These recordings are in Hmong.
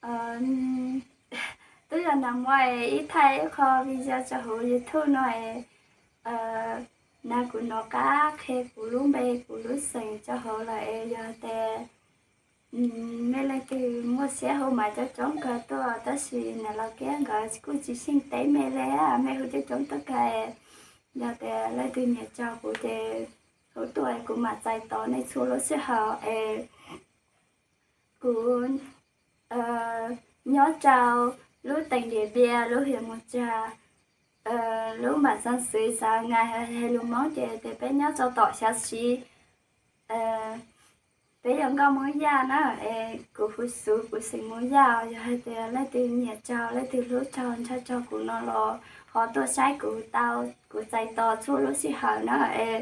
Twb yog nag hmo es ib thaij ib qho video rau hauv YouTube no es, nag kuv nov qab qhia kuv lub npe kuv lub xeem rau hauv lawm es yog tias mej leej twg muaj siab hu mas coob coob kawg tuaj, tab sis niam laus Kiab nkawd kuj tsis xyeej teb mej li, mej hu coob coob tuaj kawg. Yog tias leej twg nyiam tsaug kuv ces hu tuaj kuv mam txais tos nej txhua lub sij hawm es kuv nyob rau lub teem Diam Npias lub hiam Moos Tsag, lub npam xeev xwm xav nais hais lus Hmoob ces tias peb nyob rau tom xya siv. Peb yog nkauj Hmoob Yaj na, es kuv hu xov kuv xeem Hmoob Yaj os. Yog hais tias leej twg nyiam tsaug leej twg hlub tsaug ntshaw tsaug kuv no los ho tuaj saib kuv tau, kuv txais tos txhua lub sij hawm na. Es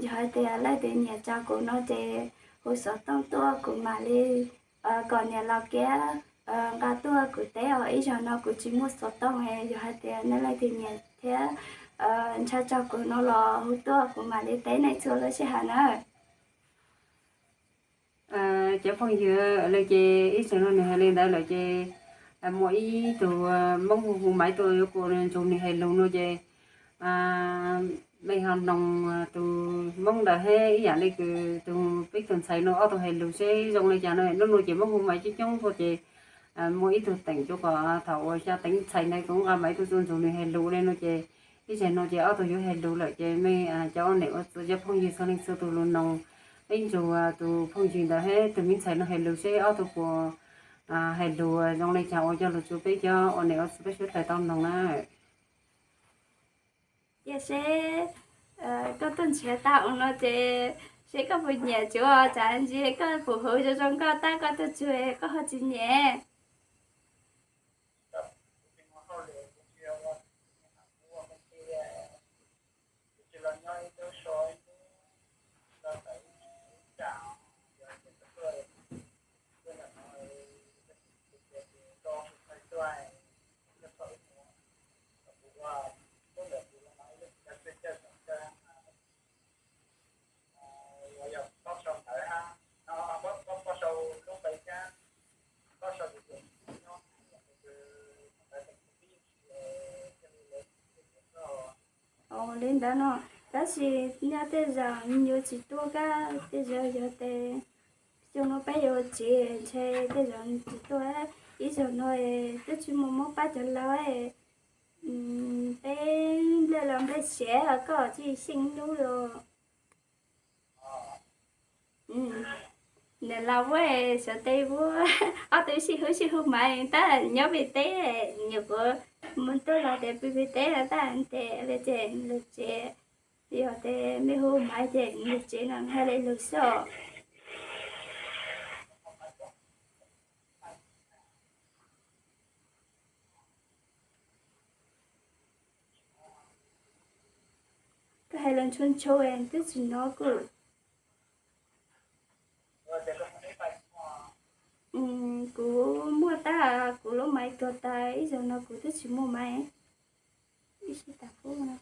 yog hais tias leej twg nyiam tsaug kuv no ces hu xov tooj tuaj kuv mam li kom niam laus Kiab nqa tuaj kuv teb os. Ib zaug no kuv tsis muaj xov tooj es yog hais tias nej leej twg nyiam thiab ntshaw tsaug kuv no los hu tuaj kuv mam li teb nej txhua lub sij hawm na. Cov phooj ywg, lawv ces ib zaug no nws hais li ntawd lawm ces muaj ib tug Hmoob hu hu maiv tuaj yuav kuas ntsug nws hais lus no ces mej ho noog tus Hmoob ntawd thiab ib yam li kws tus peb tug ntxhais no ob tug hais lus seb zoo li cas no. Hnub no ces Hmoob hu maiv coob coob tuaj ces muaj ib tug teem rua kom thaum uas xya teev ntxhais ntawd kuv nqa maiv tuaj txug ntsug nws hais lus li no ces ib zaug no ces ob tug yuav hais lus lawm ces mej cov ua niam ua txiv cov phooj ywg txhua leej txhua tus los noog ib ntsug tus phooj ywg ntawd thiab tus me ntxhais no hais lus seb ob tug puas hais lus zoo li cas ua coj lug rua peb cov ua niam ua txiv peb suav dlawg tau noog na. Cia seb koj tuaj nrhiav tau no ces seb koj puas nyiam tsuav, tsam ntsis koj pum huv zoo zoo nkauj tab koj tuaj tsuag koj ho tsis nyiam. Ua li ntawd no, tab sis nyob tej zaum yuav tsis tuaj kab tej zaum yog tes xyoo no peb yuav ua tsev ntshe tej zaum tsis tuaj. Ib zaug no twb tsis muaj mob pab cov laus, peb nplej los nplej siav koj tsis xyeej nub los. Niam laus ua xyov tes ua ob tug sib hu sib hu mas tab nyob pem teb, nyuam qhuav mus tuaj los tes pw pem teb tab tes li ces lug tsev. Yog tes mej hu mas ces lug tsev no hais li lug xwb os. Koj hais lus ntshua ntshua twb tsis hnov kuv. Kuv muaj tab kuv lub maiv tuag tas ib zaug no kuv twb tsis muaj maiv. Ib sij tas pub no.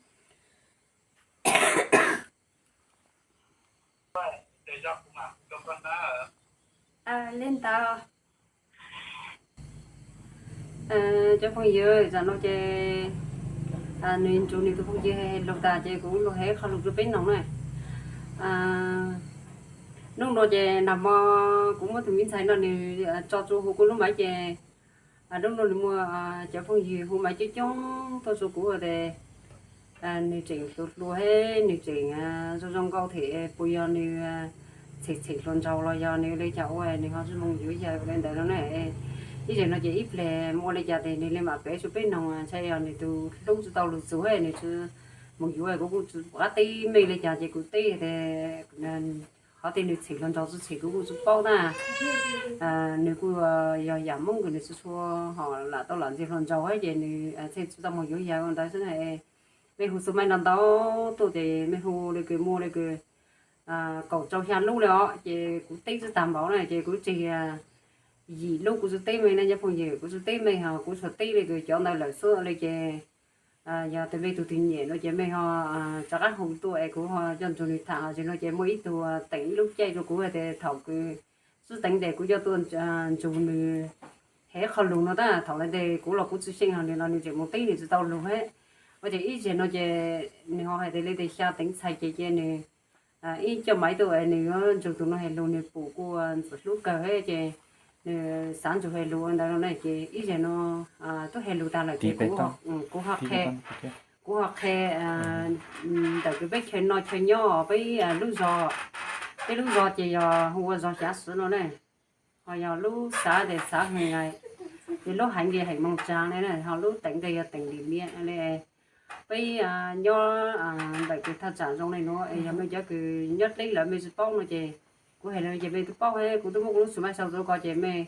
Li ntawd. Cov phooj ywg, tam no ces nws nrug nws tus phooj ywg hais lus tas ces kuv lug hais qhov lus rau peb noog na. Hnub no ces nag hmo kuv muab tus me ntxhais no nws tso tsuas hu kuv lub maiv ces hnub no nws muaj cov phooj ywg hu maiv coob coob tuaj rau kuv tes nws tseem hluas hluas thiab nws tseem zoo zoo nkauj thiab puas yog nws txheem txheem hluas nraug los yog nws li cas ua nws ho tsis moog yuav yawg li ntawd no na. Ib zaug no ces ib pleg ua li cas tes nws li mam piav rau peb noog, ntshai yog nws tus hlub tsis tau lug txug nws tsis moog yuav, kuv kuj tsis pom qab teb mej li cas ces kuv teb tes qhov tias nws txheem hluas nraug tsis txheem kuv kuj tsis paub na. Nws kuj yog yam Hmoob kws nws tsis tshua ho lam tau lam ntxias hluas nraug thiab ces nws thiaj tsis tau moog yuav yawg ua ntawd xwb na. Mej hu xwb maiv no ntau tuaj ces mej hu li kws muaj li kws kaum rau xya lub li os ces kuv teb tsis tag npaum na ces kuv tseg yim lub kuv tsis teb mej na cov phooj ywg, kuv tsis teb mej ho kuv tsuas teb li kws cov ntawd lawm xwb li ces yog tes mej tug twg nyiam no ces mej ho rov qab hu tuaj es kuv ho coj nrug nws tham. Ho zaum no ces muaj ib tug teem ib lub caij rau kuv hais tias thaum kws xub teev tes kuv coj tuaj nrug nws Hais ib qho lus no tab thaum lawv tes kuv los kuv tsis xyeej, ho nws los nws tseem mus teb nws tsis tau lus thiab. Ua ces ib zaug no ces nws ho hais tias li tias xya teev txhais ces ces nws ib coj maiv tuaj es nws yuav nrug tus no hais lus, nws pum kuj ntxim hlub kawg thiab ces nws xav nrug hais lus ua ntawd no na ces ib zaug no twb hais lus tag lawm ces kuv ho qhia, kuv ho qhia ntawm kws peb chaw noj chaw nyob peb lub zog, peb lub zog ces yog hu ua zog Xyav Xwm no na. Ho yog lub xav tes xav Hwm Ngais, ces lub heev ces heev Moos Tsav ne, ho lub teev tes yog teev Lis Miab li. Peb nyob ntawm kws thaj tsam zoo li nuav es yog mej cov kws nyob dleb lawm mej tsis paub no ces kuv hais li no ces mej twb paub thiab, kuv twb muab kuv lub xus maj sau rau ko ces mej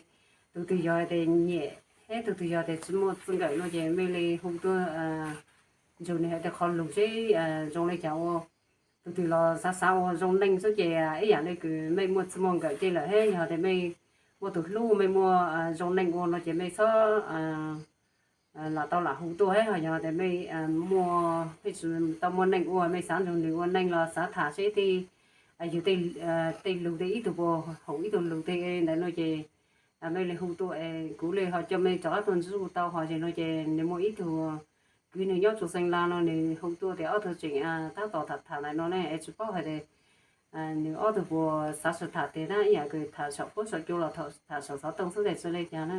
tug twg yog tes nyiam thiab tug twg yog tes tsis muaj txij nkawm no ces mej li hu tuaj nrug nws hais tes qhov lus seb zoo li cas ua. Tug twg los xav xav ua zoo neej xwb ces ib yam li kws mej muaj txij muaj nkawm ces lawm thiab, yog tes mej muaj tus hlub mej muaj zoo neej ua no ces mej txhob lam tau lam hu tuaj thiab. Ho yog tes mej muaj, mej tsis tau muaj neej ua, mej xav nrug nws ua neej los xav tham seb tej, yug tej lus tej ib tug puas haum ib tug lus tej ntawd no ces mej li hu tuaj es kuv li ho coj mej rov qab tuaj ntsib kuv tau. Ho zaum no ces nws muaj ib tug kwv nws nyob tsuas Xeem Las no nws hu tuaj tes ob tug tseem tab tom tham tham ntawm no ne es tsis paub hais tes nws ob tug puas xav sib tham tes na, ib yam kws tham saum fuab saum cua los tham saum xov tooj xwb tes tsis li cas na.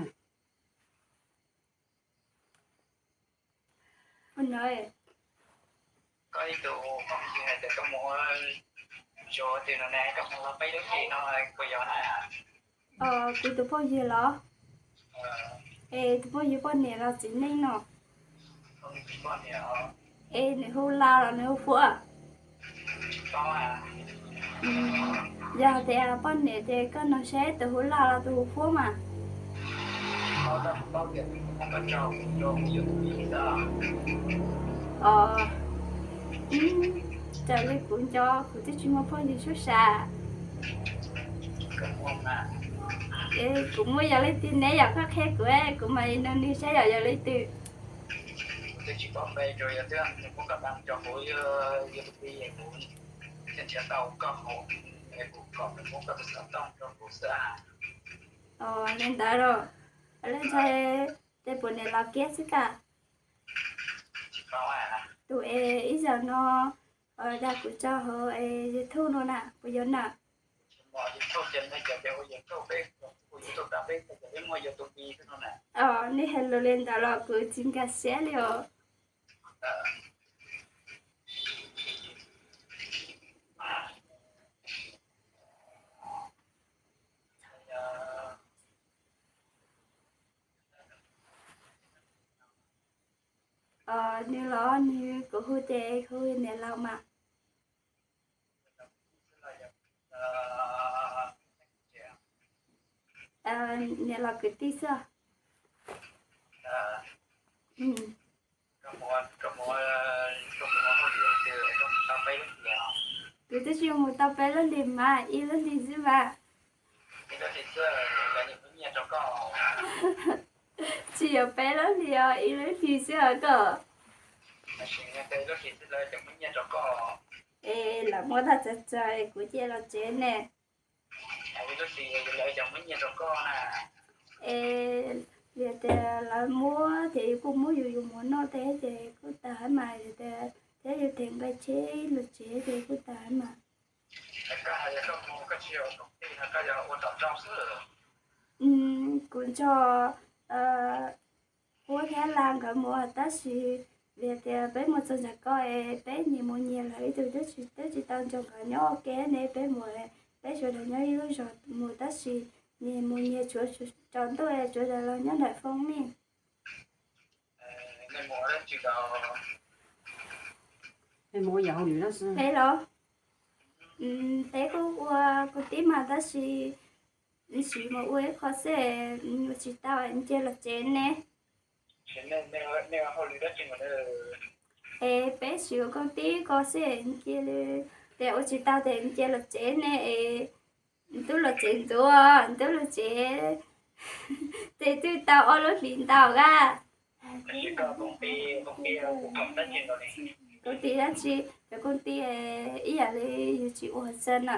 Kuv tus phooj ywg los? Es tus phooj ywg poj niam los txiv neej no? Es nws hu Lau los nws hu Fuab? Yog tias poj niam ces koj nug seb tus hu Lau los tus hu Fuab mas. Raws li kuv nco kuv twb tsis muaj phooj ywg sub sam. Es kuv muaj yog leej twg neb yog koj qhia kuv, kuv mam li nug nws seb yog yog leej twg. Li ntawd los lawv ntshai tej puas niam laus kiag xwb ka. Tus es ib zaug no dag kuv tso hauv es YouTube no na puas yuav na? Nej hais lus li ntawd los kuv tsis nkag siab li os. Nws los nws kuv hu ces hu niam laus mas. Niam laus kwv tij xwb. Kuv twb tsis mus tau peb lub hlis mas, ib lub hlis xwb mas. Tsis yog peb lub hlis os, ib lub hlis xwb os koj. Es lam muab tag txaus txaus kuv cia los tsev ne. Es vim tias lawv muab ces yus kuj muab yus yus mus noj teb ces kuj tag mas, vim tias thiab yus them nqi tsheb los tsev ces kuj tag mas. Kuv nrog Huab thiab Lau nkawd mus tab sis vim tias peb mus txog ntawm ko es peb nyias mus nyias lawm, ib tug twb tsis tau nrog nkawd nyob ua ke ne, peb mus, peb sawv daws nyob ib lub zos mus tab sis nyias mus nyias, tshuav tsaus ntuj es sawv daws los nyob nram Foob ne. Peb los, peb kuj ua kuv tib mas tab sis sim mus ua ib qho xwb, ua tsis tau cia los tsev ne. Es peb sim ua koom tib ko xwb cia li, ces ua tsis tau ces cia los tsev ne es. Tub los tsev ntxuav, tub los tsev, ces twb tau ob lub hlis ntau a. Koom tib dab tsi? Cov koom tib ib yam li yus tsis ua hauv xab na.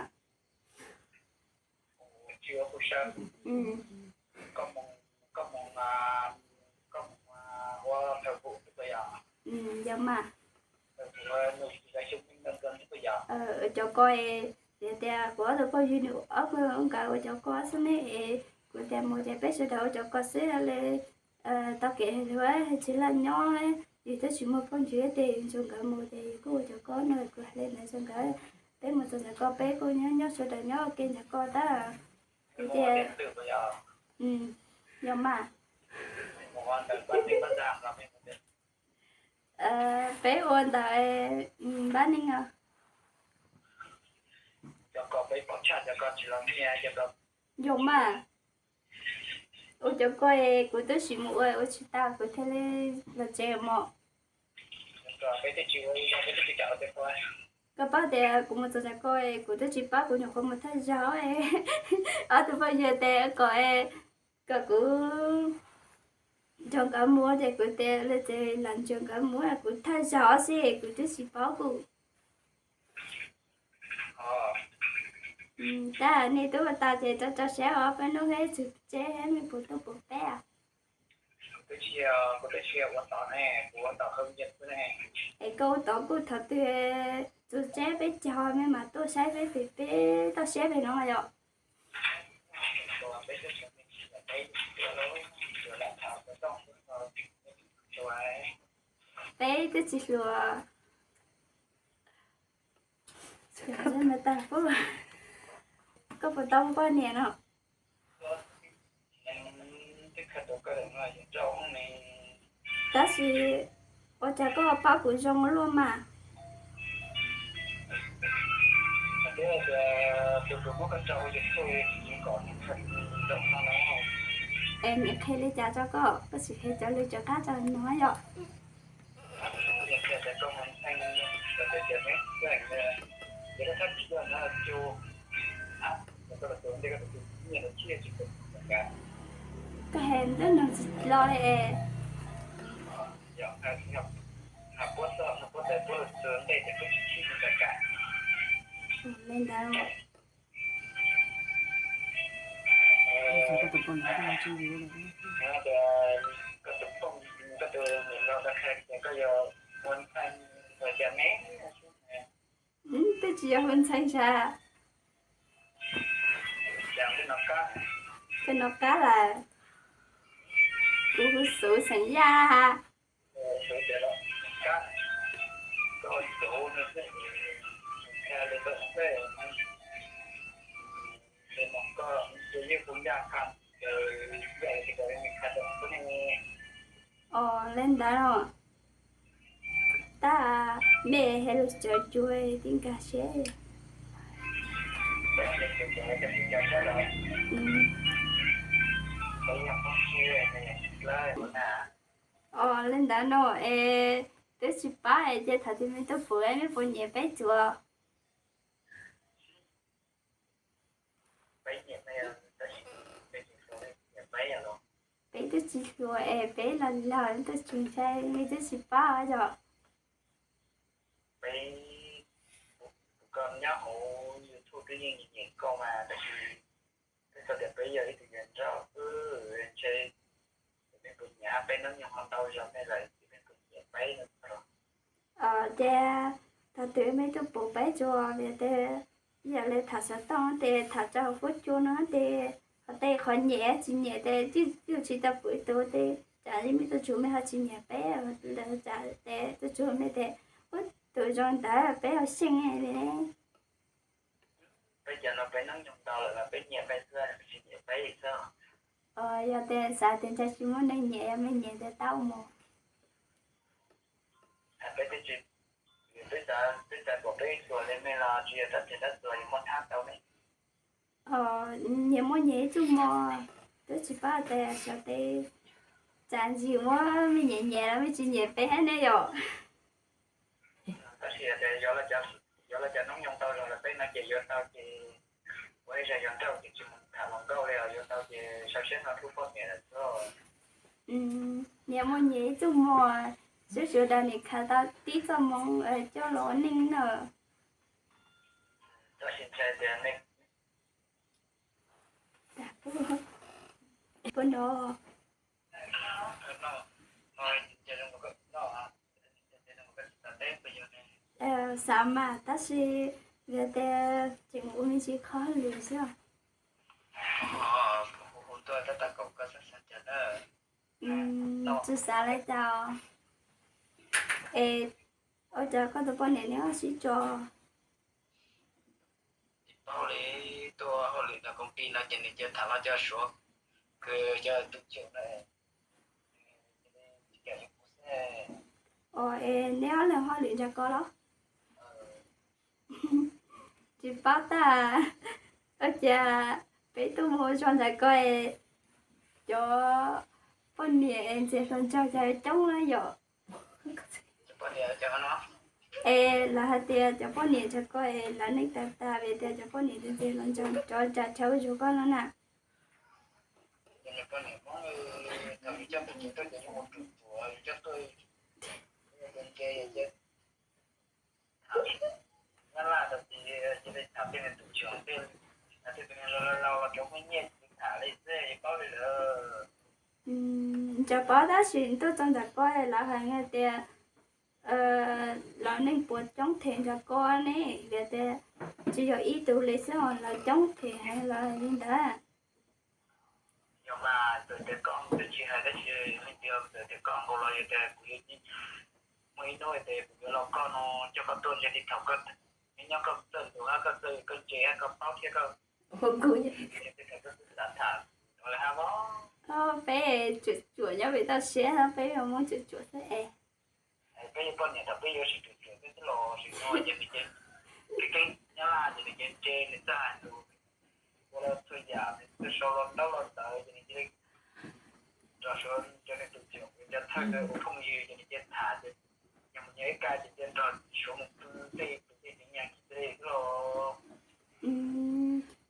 Yog mas. Cov ko, yog tias kuv ob tug phooj ywg nws ob tug nkawd ua cov ko xwb ne, kuv tias mus ces peb sawv daws ua cov ko xwb li. Tau kev hluas tsis laj nyob, yus twb tsis muaj phooj ywg ces yus nrog nkawd mus ces yus kuj ua cov ko no, kuv hais li ntawd rau nkawd. Peb mus txog ntawm ko peb kuj nyob nyob sawv daws nyob ua ke ntawm ko tab. Kuv tias yog mas. Peb ua ntawm npab neeg os. Yog mas. Ua cov ko kuv twb tsis mus ua, ua tsis tau kuv thiaj li los tsev mos. Koj paub tias kuv mus txog ntawm ko kuv twb tsis paub, kuv nyuam qhuav mus thawj zaug. Ob tug phooj ywg tias kom, kom kuv nrog nkawd mus ces kuv tias li ces lam nrog nkawd mus, kuv thawj zaug xwb kuv twb tsis paub kuv. Tab nej twb ua tau ces rau rau siab os, peb hnub peb tsum tseb mej puas tuaj pom peb. Es koj ua tod kuj thaum twg tsum tseb peb caug mej mam tuaj saib peb, peb toj siab pem no yom. Peb twb tsis hluas. Koj puas tau muaj poj niam no? Tab sis ua cas koj paub kuv zoo ua luaj mas? Es niam qhia li cas rau koj, koj tsis qhia cov lus rov qab rau nws yom? Koj hais ntawd nws tsis los li es. Li ntawd. Twb tsis yog hu ntxhee sav. Koj nov qab lawm. Kuv hu Xuv xeem Yaj. Os, li ntawd os. Tab mej hais lus cawv cuag tib nkag siab. Os, li ntawd no es twb tsis paub es ces thaum twg mej tuaj pum mej puas nyiam peb tsuas? Peb twb tsis hluas es peb los los twb tsis ntshai, mej twb tsis paub yom. Peb, kuv nyob hauv YouTube twb yeej nyiam koj mas, tab sis peb txog tias peb yog ib tug yawg nrauj xwb, ntshe mej puas nyiam, peb hnub nyoog ho ntau zog mej lawm ces mej puas nyiam peb no. Ces thaum twg mej tuaj pum peb tsuas vim tias yam li tham xov tooj ces tham rau hauv fuab cua no ces qhov tej qhov nyiam tsis nyiam ces twb tsis tau pum tus ces tsam mej tuaj tsuas mej ho tsis nyiam peb, tsam ces tuaj tsuas mej ces ub tus zoo ntawd peb ho xyeej li. Peb cov no peb hnub nyoog ntau lawm los peb nyiam peb xwb, peb tsis nyiam peb xwb. Yog tias xav tias ntshe tsis muaj neeg nyiam, yog mej nyiam tias tau mus. Peb twb tsis, twb xav, twb xav kom peb txuas li mej los tsis yog rab txim rab txuas yuav muaj thab tau ne. Nyias muaj nyias ib txuj mo, twb tsis paub tias xyov tes tsam ntsis muab mej nyiam nyiam los mej tsis nyiam peb thiab ne yom. Tab sis tias yuav los cov hnub nyoog tau zog lawm peb no ces yuav tau ces ua ib zag yuav nrauj ces tsis mus tham hluas nkauj li os, yuav tau ces sau siab no hlub poj niam lawm xwb. Nyias muaj nyias ib txuj mo, sawv daws nim khav tau tib txoj moo coj los ua neej na. Tab sis ntshai tias nej puas nov. Xav mas tab sis yog tias tseem ua me ntsis kho hauj lwm xwb. Tsis xav li cas. Es ua cas koj tus poj niam neb ho sib tso? Tsis paub li, tuaj hauj lwm ntawm koom tij no ces nws cia tham los cov Suav, kws cov tus cwm na. Ua es neb ob leeg hauj lwm nrog ko los? Tsis paub tag. Ua cas peb tuaj mus ua zog ntawm ko es cov poj niam es ntxias hluas nraug cas coob na yom? Es lawv hais tias cov poj niam nrog ko es lawv neej tag tag vim tias cov poj niam ntxias hluas nraug, cov ras rhawv zuag koj no na. Tsis paub tab sis tuaj txog ntawm ko lawv hais tias lawv neeg puas coob them nrog ko ne, vim tias tsis yog ib tug li xwb os, lawv coob them heev los li ntawd. Yog mas txawm tias koj twb tsis hais dab tsi, leej twg txawm tias koj nkaus los yog tias kuv yuav muaj ib hnub tias kuv yuav los koj no coj koj tuaj ntsia li thaum koj nyob koj txawj ntug hab koj txawj koj ntse hab koj paub thiab koj hu kuv xav tham li hab. Peb tsuam tsuam nyob pem toj siab no peb yuav muab tsuam tsuam xwb es. Peb yog poj niam thaum peb yuav sib tsuam tsuam peb twb los sis no ces nws ces kev keeb nyab laj ces nws ces ntse nws txawj hais lus, ua txhua yam nws txawj sau los ntaub los ntawv ces nws cia li nrog Suav cov neeg tus txiv cov thawj ua phooj ywg ces nws cia li tham ces nyob mus nyob ib ka ces cia li nrog Suav mus pw tej tus tej tsev nyas kiv tej los.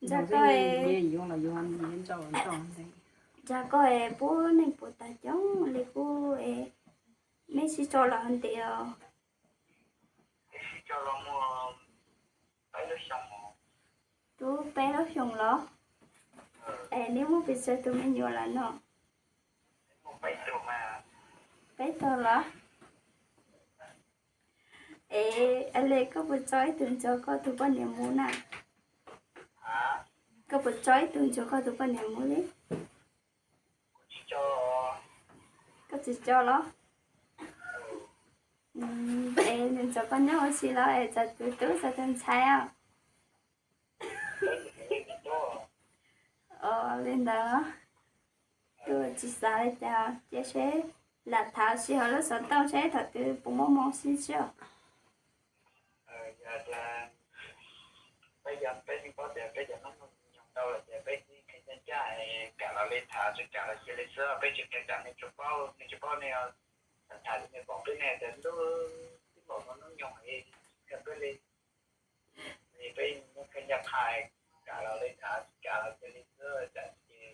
Ntsa ko, ntsa ko es pub neeg puas tag coob li kuj es, neb sib tso los ntev os? Twb peb lub xyoos los? Es neb muaj pes tsawg tus me nyuam lawm no? Peb tug los? Es le koj puas tso ib tug nrog koj tus poj niam mus na? Koj puas tso ib tug nrog koj tus poj niam mus li? Koj tsis tso los? Es nws nrog koj nyob ua si los es txawm tus tub txawm tus ntxhais os? Os, li ntawd. Kuj tsis xav li cas, cia seb lam tham ua si hauv lub xov tooj seb thaum twg puas muaj hmoo sib ntsib os. Peb yog peb yeej paub tias peb cov Hmoob nyoog ntau lawm ces peb tib qhia ncaj ncaj, kam los li tham, tsis kam los cia li xwb, peb tsis qhia kam nej tsuas paub, nej tsuas paub nej tham li nej pom peb nej tias ntuj tib npaum no hnub nyoog li, peb li, peb yeej muab qhia ncaj qha, kam los li tham, tsis kam los cia li xwb, tam sim no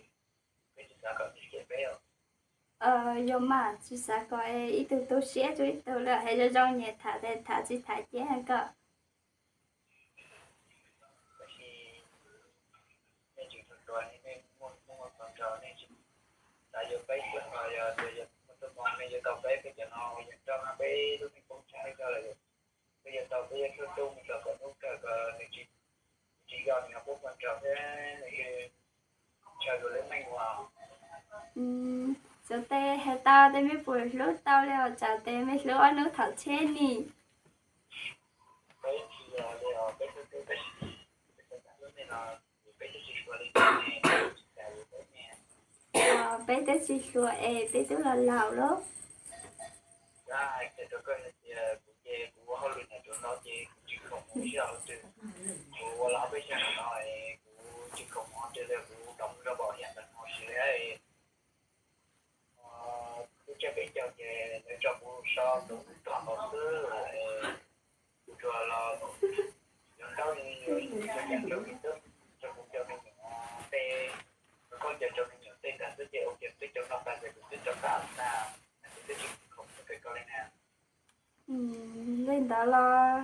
peb tsis xav kom nej cem peb. Yog mas tsis xav kom ib tug tu siab rau ib tug li, hais zoo zoo nyiam tham ces tham, tsis tham ces koj. Tab sis nej tseem hluas hluas, nej muaj hmoo nrog, nej tsis xav yuav peb xwb, ho yog tias yog muaj tuaj mog nej yuav tau peb, peb cov no yog nrog peb lub neej poob tshaib zog lawm, peb yuav tau peb yuav tuaj tu mus txog kom hnub kawg kom nws tsis, tsis yog nws ho poob nrog thiab nws ntshaw dua lub neej ua. Xyov tes hais tau tes mej puas hlub tau li os, tsam tes mej hlub ob hnub thaum tsheb ni. Peb tsis yog li os, peb hlub hlub tab sis peb tsis xav hlub nej no, peb twb tsis hluas li, peb tsis xav yuav peb ne. Peb twb tsis hluas es peb twb los laus lawm. Hais rau koj hais tias kuv ces kuv ua hauj lwm ntau ces kuv tsis khoom mus sij hawm ua twg, kuv ua los peb xyoo no es kuv tsis khoom mus twg li, kuv tau mus rau pom hiam ntawm no siv lub tsiab peb caug ces lawv tso kuv so tus tuam npaum xwb, kuv tsuas los yuav ntaub yuav ntawv rau kuv cov me nyuam tej, kuv koj cov cov me nyuam tej ntawd xwb ces ua kiag peb caug no tas ces kuv twb rov qab tag, kuv twb tsis khoom mus pem koj li na. Li ntawd los,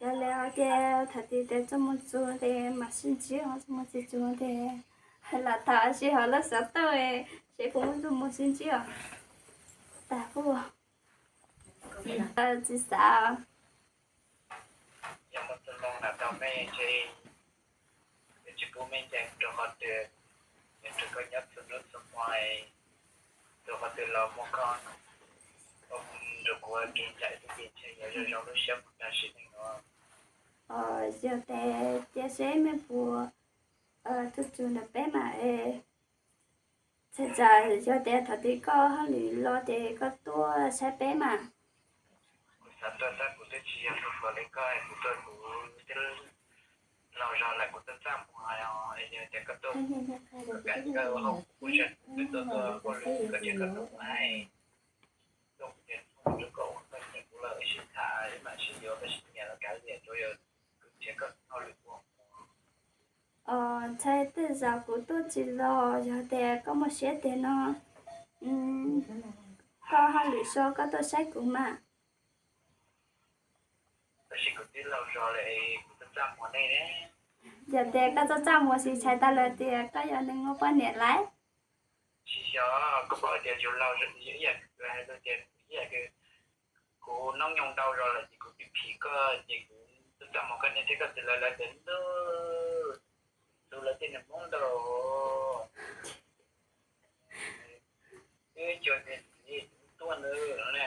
yog li ces thaum twg tias txoj moo txug ces mam sib ntsib, txoj moo tsis txug ces lam tham ua si hauv lub xov tooj seb puas muaj txoj moo sib ntsib os. Tag kuj tsis xav. Tau mej ntshe tsis pub mej ncaim rau qhov twg, nyob rau koj nyob txhua hnub txhua hmo, rau qhov twg los muaj koj nrog kuv ua ke ncaim xwb ces ntshe yuav zoo zoo lub siab mus tag sim neej no. Yog tes cia seb mej puas tuaj txug ntawm peb mas es, txhais tsam yog tias thaum twg koj hauj lwm los ces koj tuaj saib peb mas. Kuv xav tuaj tab kuv twb tsis yog tus hluas li koj, kuv tuaj kuv twb laus zog lawm, kuv tuaj txaj muag, yog tias koj tuaj, koj kam koj ua hauj kuv, kuv tseem tuaj tuaj ua lwm koj thiab koj tus mas, tuaj kuv ces rau koj ua koj nyiam kuv lawm ib sij tham ib mam sib yuav koj sib nyiam los kav liam, tsuas yog kuv nrhiav koj hauj lwm ua. Ntshai tej zaum kuv tuaj tsis los, yog tias koj muaj siab tiag no, koj hauj lwm so koj tuaj saib kuv mas. Tab sis kuv twb laus zog lawm, kuv txaj txaj muag nej ne. Yog tias koj txaj txaj muag ces txhais tau lawm tias koj yog neeg muaj poj niam lawm. Tsis yog, koj paub tias yus laus zog yus ib yam, hais lus tias yus ib yam, kuv noob nyoog ntau zog lawm ces kuv twb phim koj ces kuv txaj txaj muag koj niam thiab koj txiv lawv, lawv tias ntuj, tus lawv tej niag Hmoob ntau, twb cuag niag txiv tuaj nws na.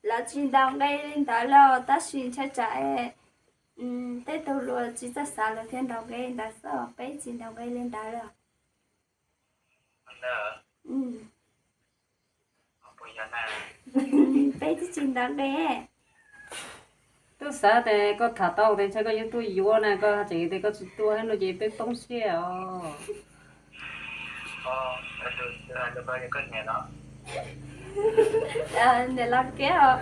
Lawv tsis ntaus nqi li ntawd los tab sis ntshai tsam tej tug luag tsis txawj xav lawv thiaj ntaus nqi li ntawd xwb, peb tsis ntaus nqi li ntawd los. Peb twb tsis ntaus nqi. Twb xav tias koj tham tau tes ntshai koj yuav tuaj yuav na, koj tseem tias koj tsis tuaj no ces peb poob siab os. Niam Los Kiab os.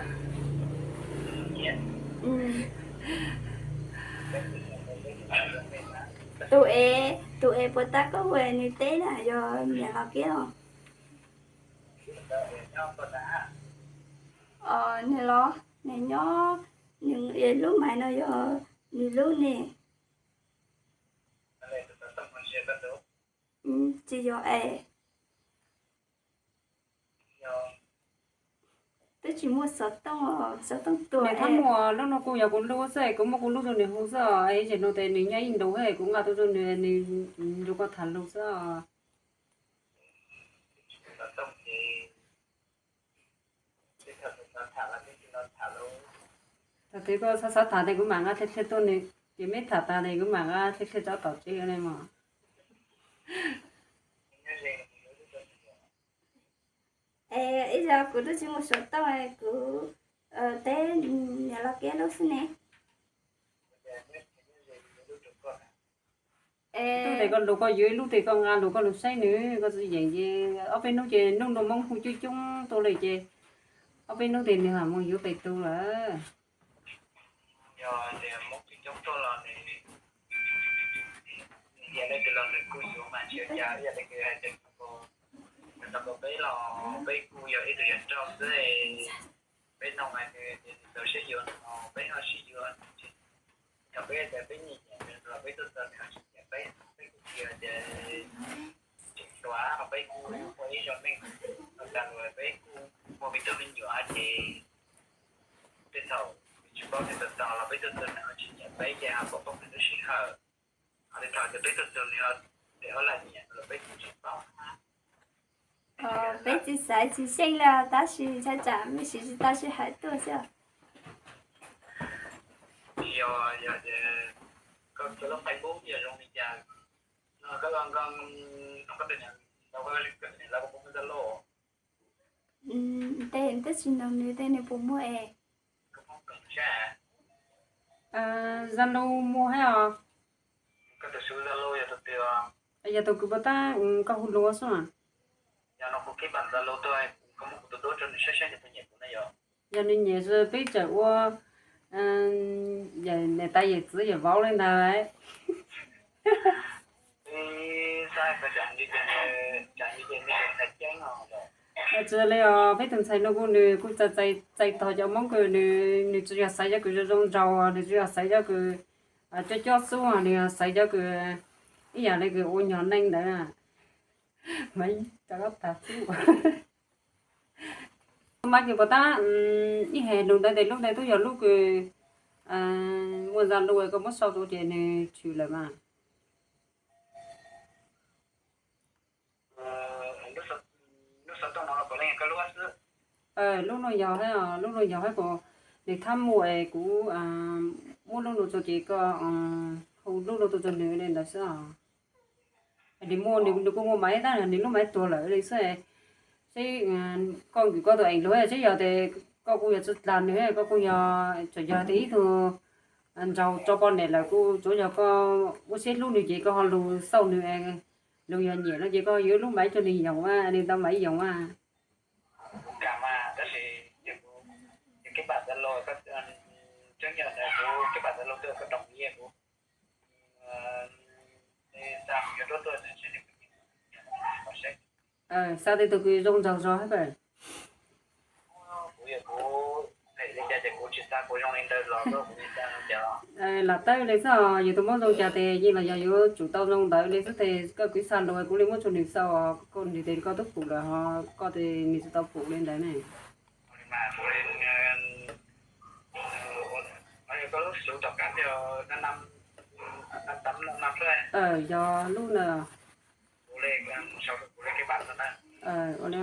Tus es, tus es puas tab koj hu nws teb na yog Niam Los Kiab os? Niam los, nws nyob, nws lub mais no yog nws lub ne. Tsis yog es. Twb tsis muaj xov tooj, xov tooj tuaj. Nws thaum muaj lub no kuj yog kuv lub xwb, kuv muab kuv lub rau nws hu xwb os. Ib zaug no tes nws nyob ib ntus thiab kuv nqa tuaj rau nws, nws nrog koj tham lus xwb os. Thaum twg koj xav xav tham tes kuv mam nqa dhia dhia tuaj nws, ces meb tham tas tes kuv mam nqa dhia dhia rov tom tsev ne mog. Es ib zaug kuv twb tsis muaj xov tooj, kuv teb Niam Los Kiab lub xwb ne. Lub tes koj lus koj yuav ib lub tes koj nqa lus koj lus saib nws, koj tsis yeem ces ob peb hnub ces nug nrog Hmoob hu coob coob tuaj li ces ob peb hnub tes nws mam mus yuav pem tus lawm. Yog tias Hmoob coob coob tuaj los nws, yog leej twg los nws kuj yuav mas tsis ua cas, yog leej twg hais tias tau peb los peb kuj yog ib tug yawg nrauj xwb. Peb noog hais tias nws tau siab yuav no peb ho sib yuav. Yog peb tias peb nyiam nyiam nws los peb tuaj txog nws ho tsis nyiam peb, peb kuj tsis hais tias tseem tuav, peb kuj ua ib zaug neej tag los peb kuj muaj me tub me nyuam ces tej thaum tsis paub nws tau tau los peb tuaj txog nws ho tsis nyiam peb ces ho pom poob nws lub sij hawm. Ho tej thaum tias peb tuaj txog nws ho lam nyiam los peb kuj tsis paub. Peb tsis xaiv tsis xyeej li tab sis ntshai tsam mej siv tsis tau sij hawm tuaj xwb. Tsis yog, yog tias koj tus lub Facebook yog zoo li cas no, koj, koj, koj tus niam, koj tus niam lawv puas muaj Zalo? Tes twb tsis nug nws tes nws puas muaj es. Zalo muaj thiab os. Yog tus kws puas tab koj hu lus xwb. Yog nws nyiam peb txawm ua niam tais yawm txiv yawm vauv li ntawd. Tsis li os, peb tus ntxhais no kuj nws kuj txais txais txais tog cov Hmoob kws nws, nws tsis yog xaiv cov kws zoo zoo nraug, nws tsis yog xaiv cov kws cob cob xub, nws yog xaiv cov kws ib yam li kws ua nyog neej ntawd. Mas rov qab tas xwb. Mas kws puas tab, ib hais lug ntawd tes lub ntawd tub yog lub kws muaj Zalo koj muab sau rau ces nws tshwm lawm mas. Lub nuav yog, lub nuav yog hab kuv, nws thab muaj es kuv muab lub nuav rau ces koj hu lub nuav rau rau nws li ntawd xwb os. Nws muaj, nws kuj muaj maiv tab nws lub maiv tuag lawm li xwb. Seb koj kws koj tus eev lug seb yog tes koj kuj yog tsi dlaa nws, koj kuj yog tsuas yog tes ib tug nraug tso poj niam lawm kuj tsuav yog koj muab siab hlub nws ces koj ho lug xauj nws, lug yog nyiam no ces koj yuav lub maiv rau nws yoom a, nws tau maiv yoom a. Xa tej tug kws zoo nraug zog hab pawg. Lam tawb li xwb os, yus tus mob zoo cas tes yeej los yog yuav tsum tau zoo ntawd li xwb tes koj kws xa lug kuv li muab rau nws xauj, koj nws tes koj tub pum lawm ho koj tes nws tsi tau pum li ntawd ne. Yog lub na. Ua li.